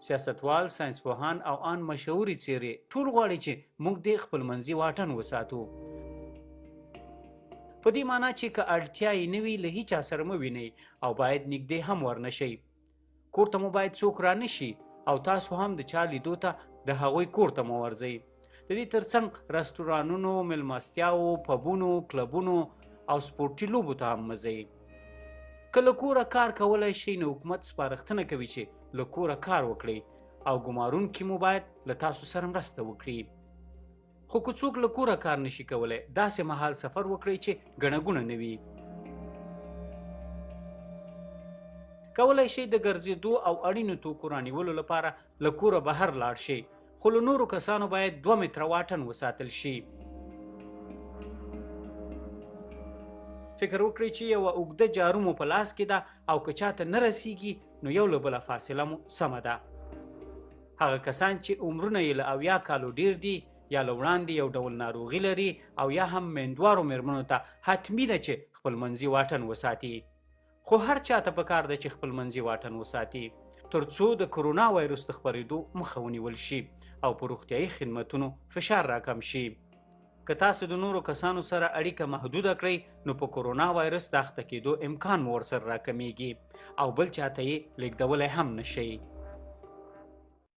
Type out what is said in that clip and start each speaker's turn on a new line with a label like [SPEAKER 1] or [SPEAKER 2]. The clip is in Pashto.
[SPEAKER 1] سیاستوال، ساینسپوهان او آن مشهورې څېرې ټول غواړي چې موږ دې خپلمنځي واټن وساتو. په دې مانا چې که اړتیا یې نه وي، له هیچا سره مه وینئ او باید نږدې هم ورنه شئ. کور ته مو باید څوک رانه شي او تاسو هم د چا لیدو ته د هغوی کور ته مه ورځئ. د دې ترڅنګ رستورانونو، میلمستیاوو، پبونو، کلبونو او سپورټي لوبو ته هم مه ځئ. که له کوره کار کولای شئ، نو حکومت سپارښتنه کوي چې له کوره کار وکړئ او ګمارونکي مو باید له تاسو سره مرسته وکړي. خو که څوک له کوره کار نشي کولای، داسې مهال سفر وکړئ چې ګڼه ګوڼه نه وي. کولای شئ د ګرځېدو او اړینو توکو رانیولو لپاره له کوره بهر لاړ شئ، خو له نورو کسانو باید 2 متره واټن وساتل شي. فکر وکړئ چې یوه اوږده جارو مو په لاس کې ده او که چاته نه رسیږي، نو یو له بله فاصله مو سمه ده. هغه کسان چې عمرونه یې له 70 کالو ډیر دي یا له وړاندې یو ډول ناروغي لري او یا هم میندوارو میرمنو ته حتمي ده چې خپلمنځي واټن وساتي. خو هر چاته په کار ده چې خپلمنځي واټن وساتي تر څو د کرونا وایروس د خپرېدو مخه ونیول شي او په روغتیايي خدمتونو فشار راکم شي. که تاسو د نورو کسانو سره اړیکه محدوده کړئ، نو په کرونا وایروس د اخته کېدو امکان مو ورسره راکمیږي او بل چاته یې لیږدولی هم نشئ.